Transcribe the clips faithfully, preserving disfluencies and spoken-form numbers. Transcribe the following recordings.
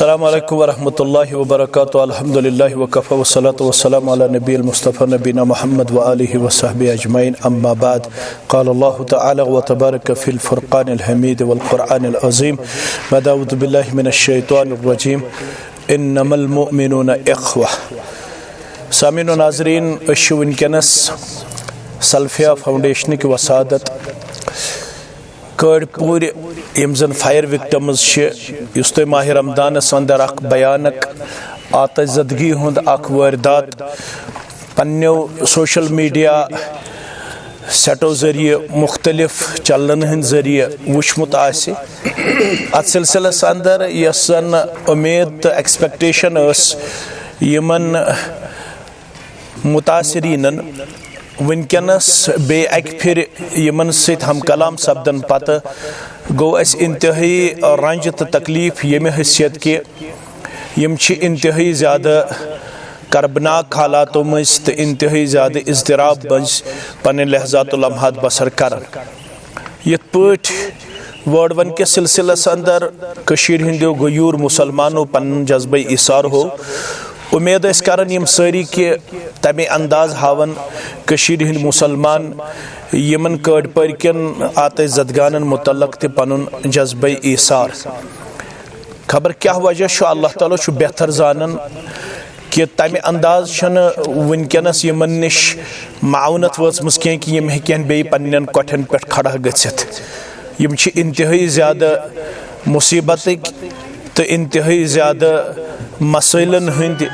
السلام عليكم ورحمة الله وبركاته. الحمد لله وكفى والصلاة والسلام على نبي المصطفى نبينا محمد وآله وصحبه أجمعين. أما بعد، قال الله تعالى وتبارك في الفرقان الحميد والقرآن العظيم بعد أعوذ بالله من الشيطان الرجيم، إنما المؤمنون إخوة. سامعین و ناظرین، أسۍ چھِ وٕنکیٚنَس سلفیہ فاؤنڈیشنٕکۍ وسادت کٲڑۍ پوٗرۍ، یِم زن فائر وکٹمز چھِ، یُس تۄہہِ ماہِ رمضانس اندر اکھ بھیانک آتش زدگی ہُنٛد اکھ وٲردات پننیو سوشل میڈیا سیٹو ذٔریعہٕ، مُختٔلِف چینلن ہٕنٛدۍ ذٔریعہٕ وٕچھمُت آسہِ۔ اتھ سلسلس اندر یۄس زن اُمید تہٕ ایکسپیکٹیشن ٲس یِمن متاثرینن، وٕنکیٚنس بیٚیہِ اکہِ پھِرِ یِمن سۭتۍ ہم کلام سپدن پتہٕ گوٚو اسہِ انتہٲئی رنج تہٕ تکلیف، ییٚمہِ حیثیت کہِ یِم چھِ انتہٲئی زیادٕ کربناک حالاتو مٔنٛزۍ تہٕ انتہٲئی زیادٕ اضطراب مٔنٛزۍ پنٕنۍ لحظات و لمحات بسر کران۔ یِتھ پٲٹھۍ وٲڈوَن کِس سلسلس اندر کٔشیٖرِ ہٕنٛدیو غیوٗر مُسلمانو پنُن جذبہٕ ایثار ہوو، اُمید ٲسۍ کران یِم سٲری کہِ تَمہِ انداز ہاوَن کٔشیٖرِ ہٕنٛدۍ مُسلمان یِمن کٲڑۍ پٔرۍ کٮ۪ن آتش زدگانن مُتعلق تہِ پنُن جذبہٕ ایثار۔ خبر کیٛاہ وجہ چھُ، اللہ تعالیٰ چھُ بہتر زانان کہِ تَمہِ انداز چھَنہٕ وٕنکیٚنَس یِمَن نِش معاونت وٲژمٕژ کینٛہہ کہِ یِم ہیٚکن بیٚیہِ پننٮ۪ن کۄٹھٮ۪ن پٮ۪ٹھ کھڑا گٔژھِتھ۔ یِم چھِ انتہٲئی زیادٕ مُصیبتٕکۍ تہٕ انتہٲئی زیادٕ مسٲیلَن ہٕنٛدۍ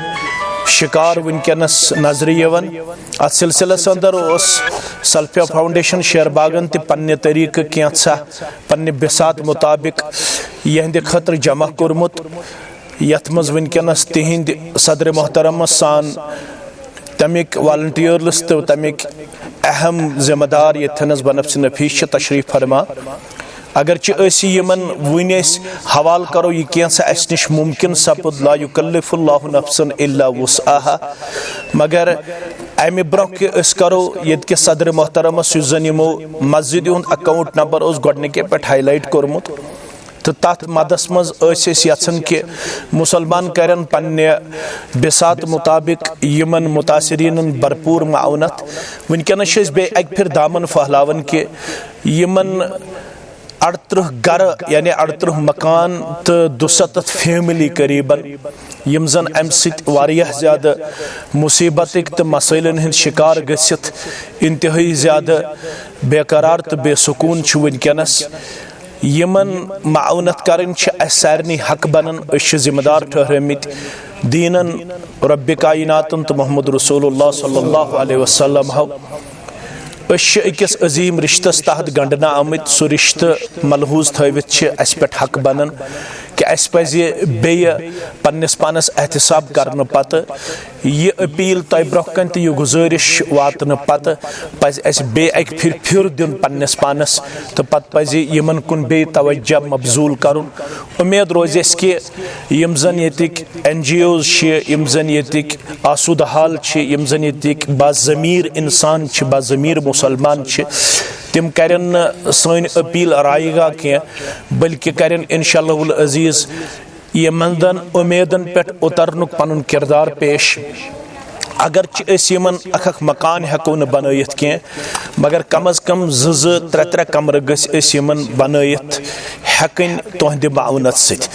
شکار وٕنکیٚنَس نظرِ یِوان۔ اَتھ سلسلس اندر اوس سلفیہ فاؤنڈیشن شیر باغن تہِ پننہِ طریقہٕ کینٛژھا پننہِ بساط مطابق یِہنٛدِ خٲطرٕ جمع کوٚرمُت، یتھ منٛز وٕنکیٚنس تِہنٛدۍ صدر محترمس سان تمیِکۍ والنٹیئرز تہٕ تمیِکۍ اہم ذمہ دار ییٚتھنس بنفسِ نفیس چھِ تشریف فرما۔ اگرچہ أسۍ یِمن وٕنۍ أسۍ حوالہٕ کرو، یہِ کینٛژھا اسہِ نِش ممکن سپُد، لا یکلف اللہ نفسا الا وسعها، مگر امہِ برونٛہہ کہِ أسۍ کرو ییٚتہِ کہِ صدر محترمس، یُس زن یِمو مسجدِ ہُنٛد اکاؤنٹ نمبر اوس گۄڈنِکے پٮ۪ٹھ ہائی لائٹ کوٚرمُت، تہٕ تَتھ مدس منٛز ٲسۍ أسۍ یژھان کہِ مُسلمان کرن پننہِ بساط مطابق یِمن متاثرینن بھرپور معاونت۔ وٕنکیٚنس چھِ أسۍ بیٚیہِ اکہِ پھِرِ دامن پھٔہلاوان کہِ یِمن اَرترٕہ گرٕ، یعنی اَرترٕہ مکان تہٕ دُسَتتھ فیملی قریباً، یِم زن امہِ سۭتۍ واریاہ زیادٕ مصیبتٕکۍ تہٕ مسٲیلن ہٕنٛدۍ شکار گٔژھِتھ انتہٲئی زیادٕ بے قرار تہٕ بے سکوٗن چھِ وٕنکیٚنس۔ یِمن معاونت کرٕنۍ چھِ اسہِ سارنٕے حق بنان، أسۍ چھِ ذمہ دار ٹھہرٲمٕتۍ دیٖنن، رب کائناتن تہٕ محمد رسول اللہ صلی اللہ علیہ وسلم ہو۔ أسۍ چھِ أکِس عظیٖم رشتس تحت گنڈنہٕ آمٕتۍ۔ سُہ رشتہٕ ملحوظ تھٲوِتھ چھِ اسہِ پٮ۪ٹھ حق بنان کہِ اسہِ پزِ بیٚیہِ پننِس پانس احتساب کرنہٕ پتہٕ یہِ اپیل تۄہہِ برونٛہہ کنہِ تہٕ یہِ گُزٲرِش واتنہٕ پتہٕ پزِ اسہِ بیٚیہِ اکہِ پھِرِ پھِر دیُن پننِس پانس، تہٕ پتہٕ پزِ یِمن کُن بیٚیہِ توجہ مبذول کرُن۔ اُمید روزِ اسہِ کہِ یِم زن ییٚتِکۍ این جی اوز چھِ، یِم زن ییٚتِکۍ آسودٕ حال چھِ، یِم زن ییٚتِکۍ باضمیٖر انسان چھِ، باضمیٖر مُسلمان چھِ، تِم کرن نہٕ سٲنۍ اپیل رایگاہ کینٛہہ، بلکہِ کرن انشاء اللہ العزیز یِمن دن اُمیدن پٮ۪ٹھ اُترنُک پنُن کردار پیش۔ اگرچہِ أسۍ یِمن اکھ اکھ مکان ہٮ۪کو نہٕ بنٲیِتھ کینٛہہ، مگر کم از کم زٕ زٕ ترٛےٚ ترٛےٚ کمرٕ گٔژھۍ أسۍ یِمن بنٲیِتھ ہٮ۪کٕنۍ تُہنٛدِ معاونت سۭتۍ۔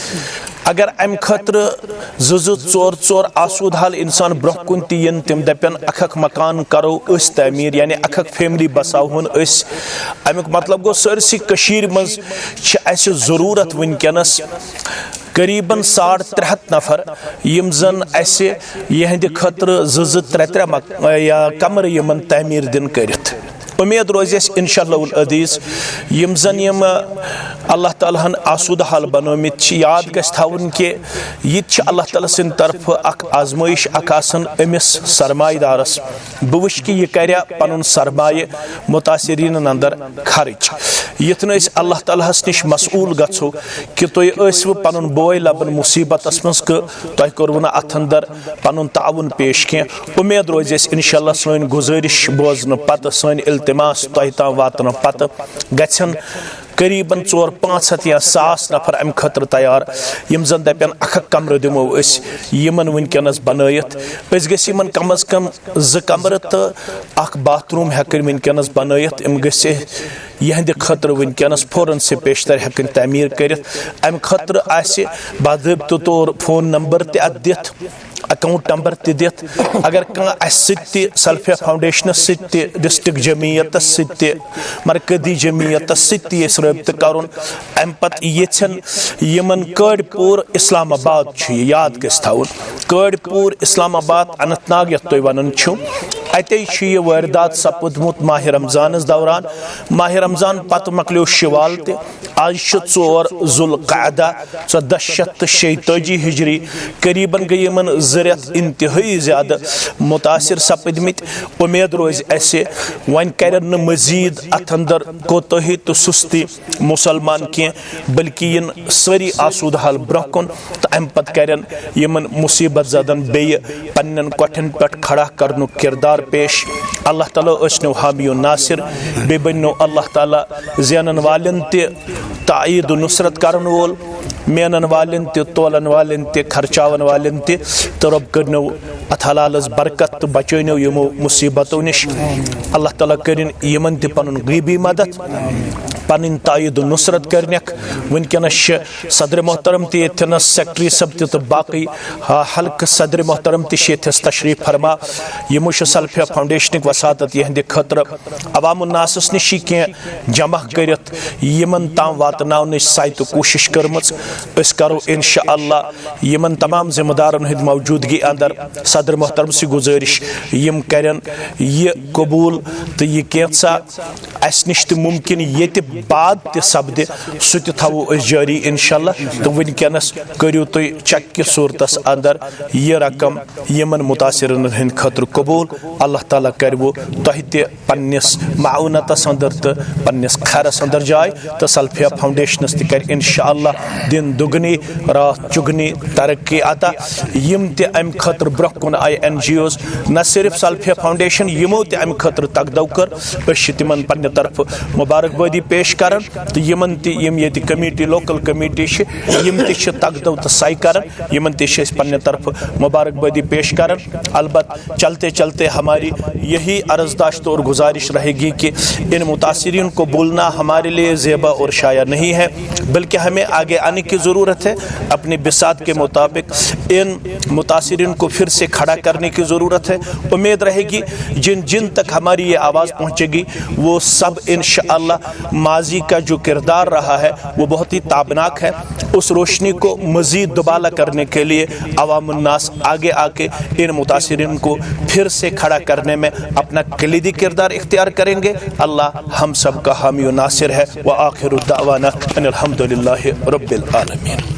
اگر امہِ خٲطرٕ زٕ زٕ ژور ژور آسودٕ حال انسان برونٛہہ کُن تہِ یِن، تِم دپن اکھ اکھ مکان کرو أسۍ تعمیٖر، یعنی اکھ اکھ فیملی بساوہون أسۍ، امیُک مطلب گوٚو سٲرسٕے کٔشیٖرِ منٛز چھِ اسہِ ضروٗرت وٕنکیٚنس قریباً ساڑ ترٛےٚ ہتھ نفر، یِم زن اسہِ یِہنٛدِ خٲطرٕ زٕ زٕ ترٛےٚ ترٛےٚ مک-، یا کمرٕ یِمن تعمیٖر دِنہٕ کٔرِتھ۔ اُمید روزِ اسہِ انشاء اللہ العزیز، یِم زن یِم اللہ تعالیٰ ہن آسودٕ حال بنٲومٕتۍ چھِ، یاد گژھِ تھاوُن کہِ یہِ تہِ چھِ اللہ تعالیٰ سٕنٛدِ طرفہٕ اکھ آزمٲیش اکھ آسان أمِس سرمایہ دارس۔ بہٕ وٕچھِ کہِ یہِ کریا پنُن سرمایہ متاثرینن اندر خرچ۔ یِتھ نہٕ أسۍ اللہ تعالیٰ ہس نِش مسئول گژھو کہِ تُہۍ ٲسوٕ پنُن بوے لبن مصیبتس منٛز، کہِ تۄہہِ کوٚروٕ نہٕ اتھ اندر پنُن تعاوُن پیش کینٛہہ۔ اُمید روزِ اسہِ انشاءاللہ سٲنۍ گُزٲرِش بوزنہٕ پتہٕ، سٲنۍ التماس تۄہہِ تام واتنہٕ پتہٕ گژھن قریباً ژور پانٛژھ ہَتھ یا ساس نفر امہِ خٲطرٕ تیار، یِم زن دپن اکھ اکھ کمرٕ دِمو أسۍ یِمن وٕنکیٚنس بنٲیِتھ۔ أسۍ گٔژھۍ یِمن کم از کم زٕ کمرٕ تہٕ اکھ باتھ روٗم ہیٚکٕنۍ وٕنکیٚنس بنٲیِتھ۔ یِم گٔژھۍ یِہنٛدِ خٲطرٕ وٕنکیٚنس فوراً سے پیشتر ہیٚکٕنۍ تعمیٖر کٔرِتھ۔ امہِ خٲطرٕ آسہِ باضٲبطہٕ طور فون نمبر تہِ اتھ دِتھ، اکاؤنٹ نمبر تہِ دِتھ۔ اگر کانٛہہ اسہِ سۭتۍ تہِ، سلفیہ فاؤنڈیشنس سۭتۍ تہِ، ڈسٹرکٹ جمعیتس سۭتۍ تہِ، مرکزی جمعیتس سۭتۍ تہِ یژھِ رٲبطہٕ کرُن، امہِ پتہٕ یژھن یِمن کٲڑۍ پوٗر اسلام آباد چھُ، یہِ یاد گژھِ تھاوُن، کٲڑۍ پوٗر اسلام آباد اننت ناگ یتھ تُہۍ ونان چھِو، اتے چھُ یہِ وٲرۍدات سپُدمُت ماہِ رمضانس دوران۔ ماہِ رمضان پتہٕ مۄکلیو شوال تہِ، آز چھُ ژور ذوالقعدہ، ژۄدہ شیٚتھ تہٕ شیٚیہِ تٲجی ہجری۔ قریباً گٔے یِمن زٕ رٮ۪تھ انتہٲیی زیادٕ متاثر سپٕدمٕتۍ۔ اُمید روزِ اسہِ، وۄنۍ کرن نہٕ مزید اتھ اندر کوتٲہی تہٕ سستی مسلمان کینٛہہ، بلکہ یِن سٲری آسودٕ حال برونٛہہ کُن تہٕ امہِ پتہٕ کرن یِمن مصیبت زدن بیٚیہِ پننٮ۪ن کۄٹھٮ۪ن پٮ۪ٹھ کھڑا کرنُک کردار پیش۔ اللہ تعالیٰ ٲسِنو حامی و ناصر، بیٚیہِ بٔنِنو اللہ تعالیٰ زینن والٮ۪ن تہِ تائید و نصرت کرن وول، مینن والٮ۪ن تہِ، تولن والٮ۪ن تہِ، خرچاون والٮ۪ن تہِ، تہٕ رۄب کٔرِنو اتھ حلالس برکت تہٕ بچٲینو یِمو مصیبتو نِش۔ اللہ تعالیٰ کٔرِن یِمن تہِ پنُن غیبی مدد، پنٕنۍ تائید و نصرت کرنکھ۔ وٕنکیٚنس چھِ صدر محترم تہِ ییٚتھٮ۪نس، سیکرٹری صٲب تہِ تہٕ باقٕے، آ، حلقہٕ صدر محترم تہِ چھِ ییٚتھٮ۪س تشریف فرما۔ یِمو چھُ سلفیہ فاؤنڈیشنٕکۍ وساطت یِہنٛدِ خٲطرٕ عوام الناسس نِش یہِ کینٛہہ جمع کٔرِتھ یِمن تام واتناونٕچ سعی تہٕ کوٗشش کٔرمٕژ۔ أسۍ کرو انشاءاللہ یِمن تمام ذمہ دارن ہٕنٛدِ موجودگی اندر صدر محترم سٕے گزٲرش، یِم کرن یہِ قبول تہٕ یہِ کینٛژھا اسہِ نِش تہِ ممکن ییٚتہِ بعد تہِ سپدِ، سُہ تہِ تھاوو أسۍ جٲری انشاءاللہ۔ تہٕ وٕنکیٚنس کٔرِو تُہۍ چیک کہِ صورتس اندر یہِ رقم یِمن متاثرن ہٕنٛدِ خٲطرٕ قبول۔ اللہ تعالیٰ کرِ وۄنۍ تۄہہِ تہِ پننِس معاونتس اندر تہٕ پننِس خیرس اندر جاے، تہٕ سلفیہ فاؤنڈیشنس تہِ کرِ انشاءاللہ دِن دُگنی راتھ چُگنی ترقی عطا۔ یِم تہِ امہِ خٲطرٕ برونٛہہ کُن آیہِ، این جی اوز، نہ صرف سلفیہ فاؤنڈیشن، یِمو تہِ امہِ خٲطرٕ تگدو کٔر، أسۍ چھِ تِمن پننہِ طرفہٕ مبارکبٲدی پیش کران، تہٕ یِمن تہِ، یِم ییٚتہِ کمیٹی، لوکل کمیٹی چھِ، یِم تہِ چھِ تگدو تہٕ سعی کران، یِمن تہِ چھِ أسۍ پننہِ طرفہٕ مبارکبٲدی پیش کران۔ البتہ چلتے چلتے ہماری یہی عرضداشت اور گزارش رہے گی کہ ان متاثرین کو بولنا ہمارے لیے زیبا اور شایع نہیں ہے، بلکہ ہمیں آگے آنے کی ضرورت ہے، اپنی بساط کے مطابق ان متاثرین کو پھر سے کھڑا کرنے کی ضرورت ہے۔ امید رہے گی جن جن تک ہماری یہ آواز پہنچے گی، وہ سب انشاءاللہ ماضی کا جو کردار رہا ہے، وہ بہت ہی تابناک ہے۔ اس روشنی کو مزید دوبالا کرنے کے لیے عوام الناس آگے آ کے ان متاثرین کو پھر سے کھڑا کرنے میں اپنا کلیدی کردار اختیار کریں گے۔ اللہ ہم سب کا حامی و ناصر ہے۔ وآخر دعوانا ان الحمد للہ رب العالمین۔